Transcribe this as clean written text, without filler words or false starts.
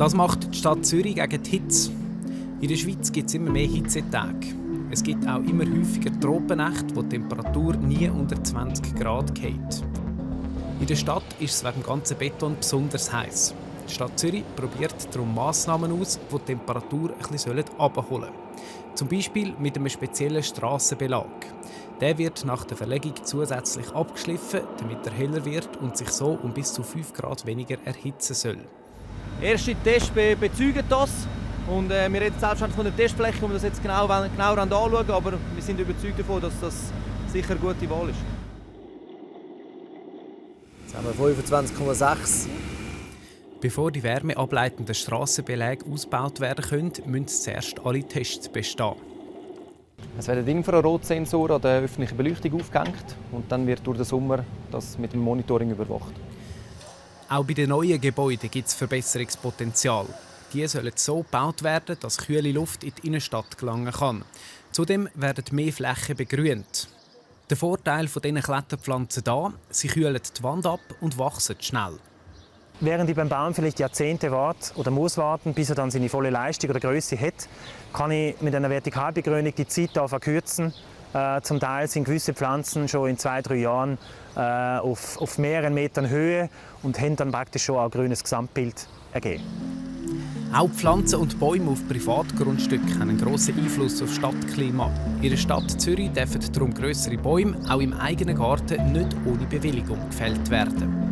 Das macht die Stadt Zürich gegen die Hitze. In der Schweiz gibt es immer mehr Hitzetage. Es gibt auch immer häufiger Tropennächte, wo die Temperatur nie unter 20 Grad geht. In der Stadt ist es wegen dem ganzen Beton besonders heiß. Die Stadt Zürich probiert darum Massnahmen aus, die die Temperatur ein bisschen herabholen sollen. Zum Beispiel mit einem speziellen Strassenbelag. Der wird nach der Verlegung zusätzlich abgeschliffen, damit er heller wird und sich so um bis zu 5 Grad weniger erhitzen soll. Erste Tests bezeugen das. Und wir reden selbstverständlich von der Testfläche, wo wir das jetzt genauer anschauen, aber wir sind überzeugt davon, dass das sicher eine gute Wahl ist. Jetzt haben wir 25,6. Bevor die wärmeableitenden Strassenbeläge ausgebaut werden können, müssen zuerst alle Tests bestehen. Es werden Infrarotsensoren an der öffentlichen Beleuchtung aufgehängt und dann wird durch den Sommer das mit dem Monitoring überwacht. Auch bei den neuen Gebäuden gibt es Verbesserungspotenzial. Die sollen so gebaut werden, dass kühle Luft in die Innenstadt gelangen kann. Zudem werden mehr Flächen begrünt. Der Vorteil dieser Kletterpflanzen da: sie kühlen die Wand ab und wachsen schnell. Während ich beim Baum vielleicht Jahrzehnte warte oder muss warten, bis er dann seine volle Leistung oder Größe hat, kann ich mit einer Vertikalbegrünung die Zeit hier verkürzen. Zum Teil sind gewisse Pflanzen schon in 2-3 Jahren auf mehreren Metern Höhe und haben dann praktisch schon ein grünes Gesamtbild ergeben. Auch Pflanzen und Bäume auf Privatgrundstücken haben einen grossen Einfluss auf das Stadtklima. In der Stadt Zürich dürfen darum grössere Bäume auch im eigenen Garten nicht ohne Bewilligung gefällt werden.